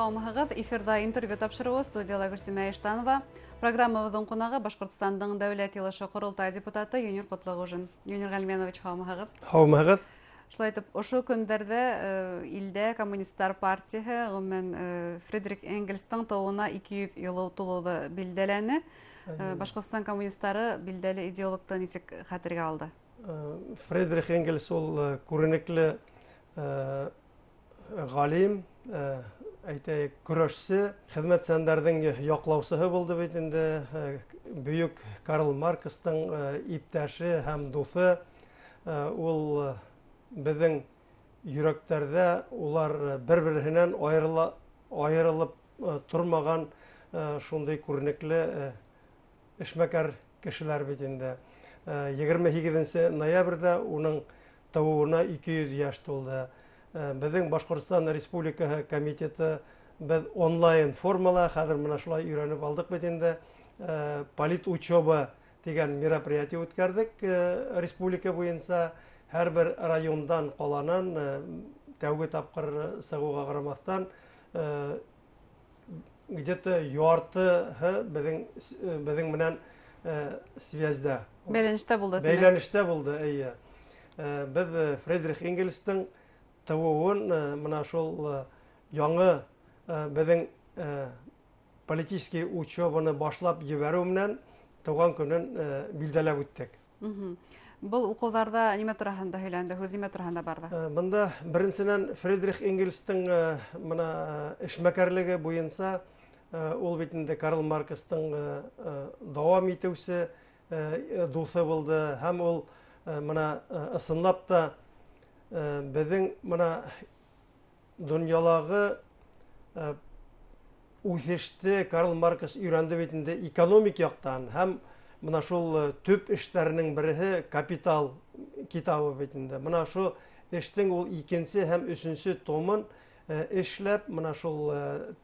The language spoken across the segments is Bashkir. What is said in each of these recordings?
Һаумыһығыҙ! Эфирҙа интервью тапшырыуы, студияла Гөлсимә Иштанова. Программабыҙҙың ҡунағы — Башҡортостандың Дәүләт Йыйылышы — Ҡоролтай депутаты Юнир Ҡотлоғужин. Юнир Ғәлмәнович, һаумыһығыҙ! Һаумыһығыҙ! Шулай итеп, ошо көндәрҙә илдә Коммунистар партияһы, ғөмүмән, Фридрих Энгельстың тыуыуына 200 йыл тулыуҙы билдәләне. Башҡортостан коммунистары билдәле идеологты нисек хәтергә алды? Фридрих Энгельс ул күренекле ғалим, әйтәйек, көрәшсе, хеҙмәтсәндәрҙең яҡлаусыһы булды бит инде, бөйөк Карл Маркстың иптәше һәм дуҫы. Ул беҙҙең йөрәктәрҙә, улар бер-береһенән айырылып тормаған шундай күренекле эшмәкәр кешеләр бит инде. 28 ноябрҙә уның тыуыуына 200 йәш тулды. Беҙҙең Башҡортостан Республикаһы комитеты, беҙ онлайн формала, хәҙер мына шулай өйрәнеп алдыҡ бит инде, политучеба тигән мероприятие үткәрҙек республика буйынса. Һәр бер райондан, ҡаланан, тәүге тапҡыр сығыуға ҡарамаҫтан, где-то яртыһы беҙҙең менән связьда. Бәйләнештә булды. Бәйләнештә булды, эйе. Беҙ Фридрих Энгельстың тыуыуын мына шул яңы беҙҙең политический учебаны башлап ебәреү менән тыуған көнөн билдәләп үттек. Был уҡыуҙарҙа нимә тураһында һөйләнде, һүҙ нимә тураһында барҙы? Бында беренсенән Фридрих Энгельстың мына эшмәкәрлеге буйынса, ул бит инде Карл Маркстың дауам итеүсе дуҫы булды, һәм ул мына ысынлап та беҙҙең мына донъялағы үҫеште Карл Маркс өйрәнде бит инде экономик яҡтан, һәм мына шул төп эштәренең береһе «Капитал» китабы бит инде. Мына шул эштең ул икенсе һәм өсөнсө томын эшләп, мына шул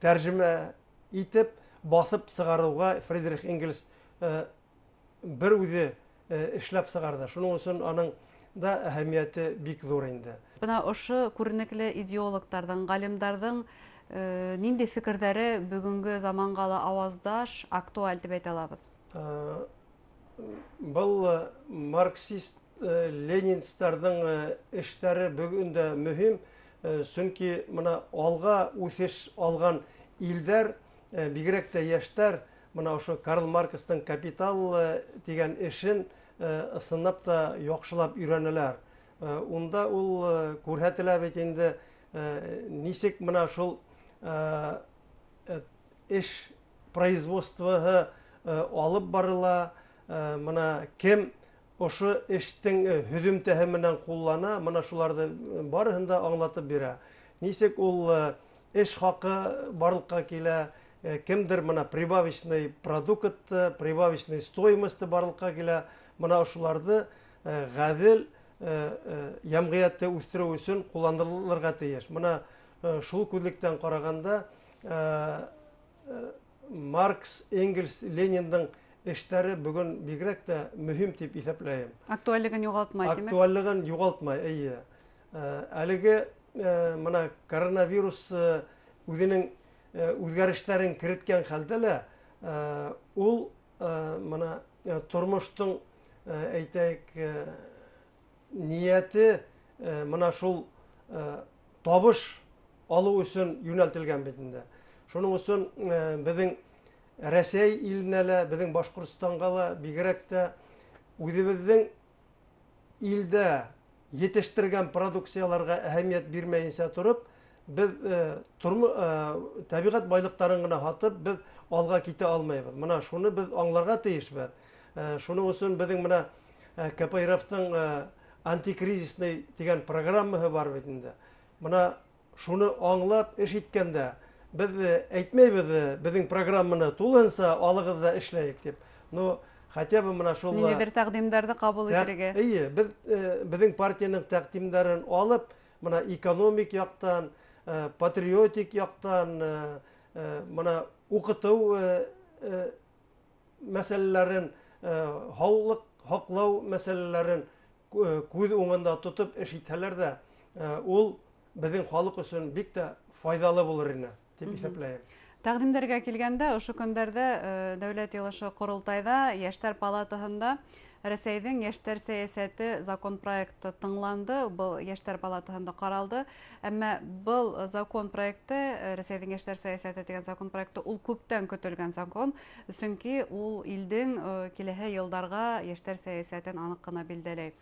тәржемә итеп баҫып сығарыуға Фридрих Энгельс бер үҙе эшләп сығарҙы. Шуның өсөн аның да әһәмиәте бик ҙур инде. Бына ошо күренекле идеологтарҙың, ғалимдарҙың ниндәй фекерҙәре бөгөнгө заманға ла ауаздаш, актуаль тип әйтә алабыҙ? Был марксист ленинстарҙың эштәре бөгөн дә мөһим, сөнки мына алға үҫеш алған илдәр, бигерәк тә йәштәр, мына ошо Карл Маркстың «Капитал» тигән эшен ысынлап та яҡшылап өйрәнәләр. Унда ул күрһәтелә бит инде, нисек мына шул эш производствоһы алып барыла, мына кем ошо эштең һөҙөмтәһе менән ҡуллана, мына шуларҙы барыһын да аңлатып бирә. Нисек ул эш хаҡы барлыҡҡа килә, кемдер мына прибавочный продукт, прибавочный стоимость барлыҡҡа килә, мына ошоларҙы ғәҙел йәмғиәтте үҫтереү өсөн ҡулланылырға тейеш. Мына шул күҙлектән ҡарағанда, Маркс, Энгельс, Лениндың эштәре бөгөн бигерәк тә мөһим тип иҫәпләйем. Актуальлығын юғалтмай, тимәк? Актуальлығын юғалтмай, эйе. Әлеге мына коронавирус үҙенең үҙгәрештәрен кереткән хәлдә лә, ул мына тормоштоң, әйтәйек, ниәте мына шул табыш алыу өсөн йүнәлтелгән бит инде. Шуның өсөн беҙҙең Рәсәй иленә лә, беҙҙең Башҡортостанға ла бигерәк тә үҙебеҙҙең илдә етештергән продукцияларға әһәмиәт бирмәйенсә тороп, беҙ тәбиғәт байлыҡтарын ғына һатып, беҙ алға китә алмайбыҙ. Мына шуны беҙ аңларға тейешбеҙ. Шуның өсөн беҙҙең мына КПРФтың антикризисный тигән программаһы бар бит инде. Мына шуны аңлап эш иткәндә, беҙ әйтмәйбеҙ, беҙҙең программаны тулыһынса алығыҙ ҙа эшләйек тип. Но хотя бы мына шул Ниндәйҙер тәҡдимдәрҙе ҡабул итергә. Эйе, беҙҙең партияның тәҡдимдәрен алып, мына экономик яҡтан, патриотик яҡтан, мына уҡытыу мәсьәләләрен, һаулыҡ һаҡлау мәсьәләләрен күҙ уңында тотоп эш итһәләр ҙә, ул беҙҙең халыҡ өсөн бик тә файҙалы булыр ине. тип иҫәпләйем. Тәҡдимдәргә килгәндә, ошо көндәрҙә Дәүләт Йыйылышы Ҡоролтайҙа Йәштәр палатаһында Рәсәйҙең йәштәр сәйәсәте закон проекты тыңланды, был Йәштәр палатаһында ҡаралды. Әммә был закон проекты, Рәсәйҙең йәштәр сәйәсәте тигән закон проекты, ул күптән көтөлгән закон, сөнки ул илдең киләһе йылдарға йәштәр сәйәсәтен аныҡ ҡына билдәләй.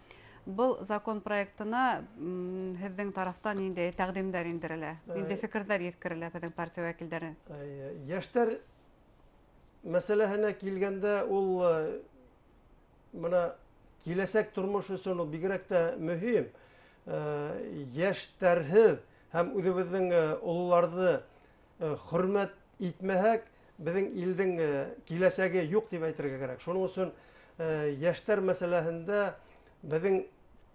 Был закон проектына һеҙҙең тарафтан ниндәй тәҡдимдәр индерелә, ниндәй фекерҙәр еткерелә беҙҙең партия вәкилдәре? Йәштәр мәсьәләһенә килгәндә, ул мына киләсәк тормош өсөн ул бигерәк тә мөһим. Йәштәрһеҙ һәм үҙебеҙҙең ололарҙы хөрмәт итмәһәк, беҙҙең илдең киләсәге юҡ тип әйтергә кәрәк. Шуның өсөн йәштәр мәсьәләһендә беҙҙең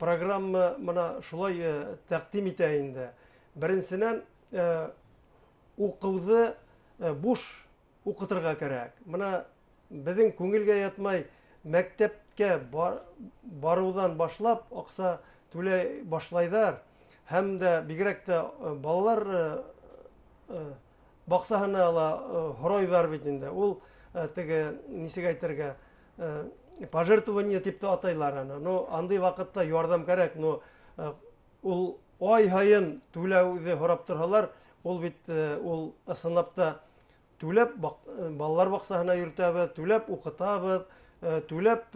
программа мына шулай тәҡдим итә инде. Беренсенән, уҡыуҙы буш уҡытырға кәрәк. Мына беҙҙең күңелгә ятмай мәктәпкә барыуҙан башлап аҡса түләй башлайҙар. Һәм дә бигерәк тә балалар баҡсаһына ла һорайҙар бит инде. Ул теге нисек әйтергә, пожертвование тип тә атайлар аны. Но андый ваҡытта ярҙам кәрәк, но ул ай һайын түләүҙе һорап торһалар, ул бит ул ысынлап та түләп балалар баҡсаһына йөрөтәбеҙ, түләп уҡытабыҙ, түләп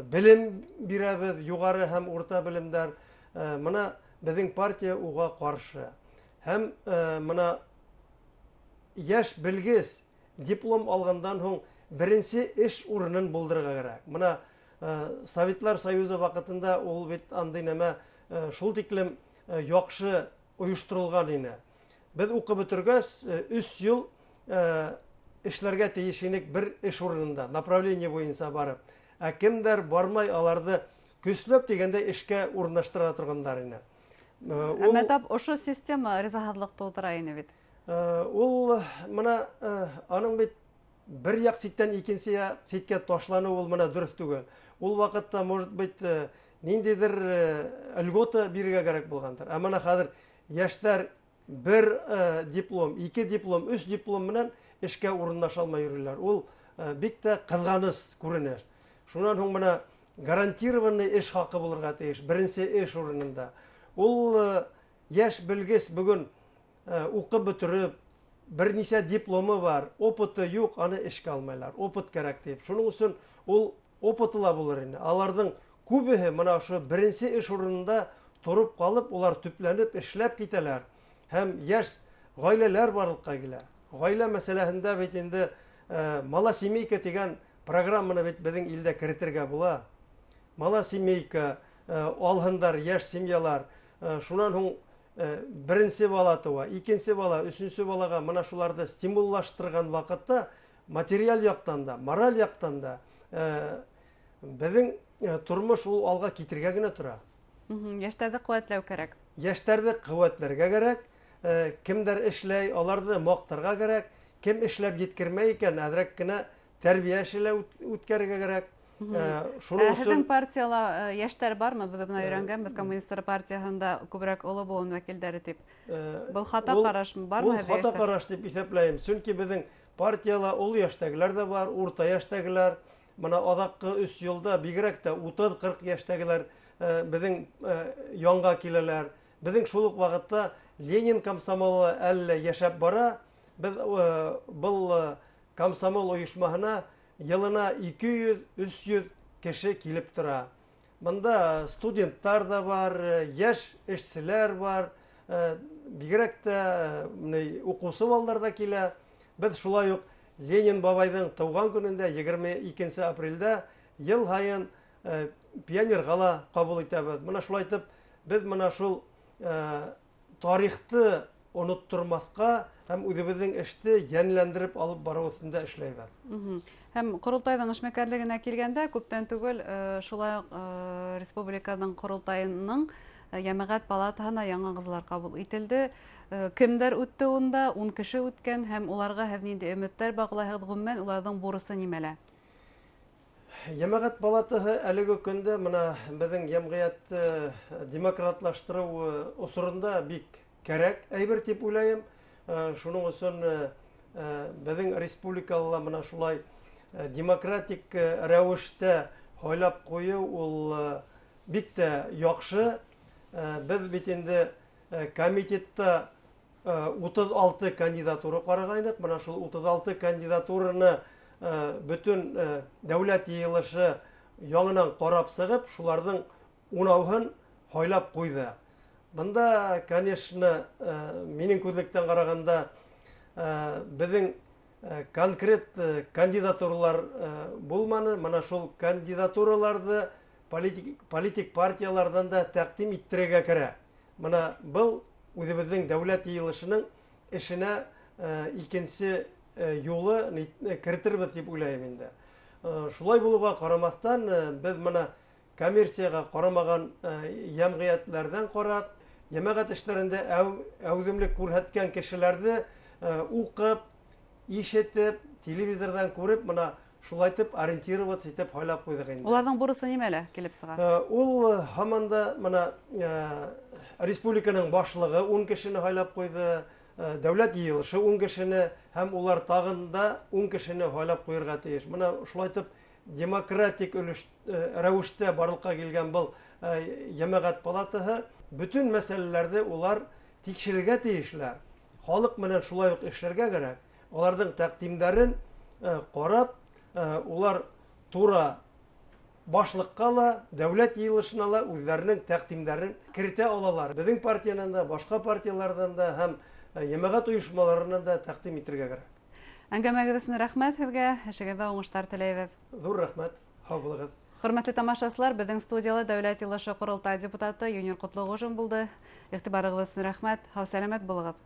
белем бирәбеҙ, юғары һәм урта белемдәр. Мына беҙҙең партия уға ҡаршы. Һәм мына йәш белгес диплом алғандан һуң беренсе эш урынын булдырырға кәрәк. Мына Советлар Союзы ваҡытында ул бит андый нәмә шул тиклем яҡшы ойошторолған ине. Беҙ уҡып бөтөргәс, 3 йыл эшләргә тейеш инек бер эш урынында, направление буйынса барып. Ә кемдәр бармай, аларҙы көсләп тигәндәй эшкә урынлаштыра торғандар ине. Әммә тап ошо система ризаһыҙлыҡ тыуҙыра ине бит. Ул мына аның бит бер яҡ ситтән икенсе яҡ ситкә ташланыу ул мына дөрөҫ түгел. Ул ваҡытта, может быть, ниндәйҙер льгота бирергә кәрәк булғандыр. Ә мына хәҙер йәштәр бер диплом, 2 диплом, 3 диплом менән эшкә урынлаша алмай йөрөйләр. Ул бик тә ҡыҙғаныс күренеш. Шунан һуң мына гарантированный эш хаҡы булырға тейеш беренсе эш урынында. Ул йәш белгес бөгөн уҡып бөтөрөп, бер нисә дипломы бар, опыты юҡ, аны эшкә алмайлар. Опыт кәрәк тип. Шуның өсөн ул опыты ла булыр ине. Аларҙың күбеһе мына ошо беренсе эш урынында тороп ҡалып, улар төпләнеп эшләп китәләр. Һәм йәш ғаиләләр барлыҡҡа килә. Ғаилә мәсьәләһендә бит инде малосемейка тигән программаны бит беҙҙең илдә керетергә була. Малосемейка алһындар йәш семьялар. Шунан һуң беренсе бала тыуа, икенсе бала, өсөнсө балаға мына шуларҙы стимуллаштырған ваҡытта материаль яҡтан да, мораль яҡтан да беҙҙең тормош ул алға китергә генә тора. Йәштәрҙе ҡеүәтләү кәрәк. Йәштәрҙе ҡеүәтләргә кәрәк. Кемдәр эшләй, аларҙы маҡтарға кәрәк. Кем эшләп еткермәй икән, әҙерәк кенә тәрбиә эше лә үткәрергә кәрәк. Һеҙҙең партияла йәштәр бармы? Беҙ бына өйрәнгәнбеҙ, Коммунистар партияһында күберәк оло быуын вәкилдәре тип. Был хата ҡарашмы? Бармы һеҙҙә йәштәр? Ул хата ҡараш тип иҫәпләйем. Сөнки беҙҙең партияла оло йәштәгеләр ҙә бар, урта йәштәгеләр. Мына аҙаҡҡы 3 йылда бигерәк тә 30-40 йәштәгеләр беҙҙең янға киләләр. Беҙҙең шул уҡ ваҡытта Ленин комсомолы әллә йәшәп бара. Беҙ был комсомол ойошмаһына йылына 200-300 кеше килеп тора. Бында студенттар ҙа бар, йәш эшселәр бар, бигерәк тә уҡыусы балалар ҙа килә. Беҙ шулай уҡ Ленин бабайҙың тыуған көнөндә 22 апрелдә йыл һайын пионерға ла ҡабул итәбеҙ. Мына шулай итеп беҙ мына шул тарихты оноттормаҫҡа һәм үҙебеҙҙең эште йәнләндереп алып барыу өҫтөндә эшләйбеҙ. Һәм ҡоролтайҙың эшмәкәрлегенә килгәндә, күптән түгел шулай уҡ республиканың ҡоролтайының йәмәғәт палатаһына яңы ағзалар ҡабул ителде. Кемдәр үтте унда? 10 кеше үткән һәм уларға һеҙ ниндәй өмөттәр бағлайһығыҙ? Ғөмүмән, уларҙың бурысы нимәлә? Йәмәғәт палатаһы әлеге көндә мына беҙҙең йәмғиәтте демократлаштырыу осоронда бик кәрәк әйбер тип уйлайым. Шуның өсөн беҙҙең республикала мына шулай демократик рәүештә һайлап ҡуйыу ул бик тә яҡшы. Беҙ бит инде комитетта 36 кандидатура ҡарағайныҡ. Мына шул 36 кандидатураны бөтөн дәүләт йыйылышы яңынан ҡарап сығып, шуларҙың 10-ын һайлап ҡуйҙы. Бында, конечно, минең күҙлектән ҡарағанда, беҙҙең конкрет кандидатуралар булманы. Мына шул кандидатураларҙы политик партияларҙан да тәҡдим иттерергә кәрәк. Мына был үҙебеҙҙең дәүләт йыйылышының эшенә икенсе юлы кертербеҙ тип уйлайым инде. Шулай булыуға ҡарамаҫтан, беҙ мына коммерцияға ҡарамаған йәмғиәтләрҙән ҡарап, йәмәғәт эштәрендә әүҙемлек күрһәткән кешеләрҙе уҡып, ишетеп, телевизорҙан күреп, мына шулайтып ориентироваться итеп һайлап ҡуйҙыҡ инде. Уларҙың бурысы нимәлә килеп сыға? Ул һаман да мына республиканың башлығы 10 кешене һайлап ҡуйҙы, дәүләт йыйылышы 10 кешене һәм улар тағын да 10 кешене һайлап ҡуйырға тейеш. Мына шулайтып демократик рәүештә барлыҡҡа килгән был йәмәғәт палатаһы бөтөн мәсьәләләрҙе улар тикшерергә тейешләр. Халыҡ менән шулай уҡ эшләргә кәрәк. Уларҙың тәҡдимдәрен ҡарап, улар тура башлыҡҡа ла, дәүләт йыйылышына ла үҙҙәренең тәҡдимдәрен керетә алалар. Беҙҙең партиянан да, башҡа партияларҙан да һәм йәмәғәт ойошмаларынан да тәҡдим итергә кәрәк. Әңгәмәгеҙ өсөн рәхмәт һеҙгә, эшегеҙҙә уңыштар теләйбеҙ. Ҙур рәхмәт, һау булығыҙ. Хөрмәтле тамашасылар, беҙҙең студияла Дәүләт Йыйылышы Ҡоролтай депутаты Юнир Ҡотлоғожин булды. Иғтибарығыҙ өсөн рәхмәт, һау сәләмәт булығыҙ.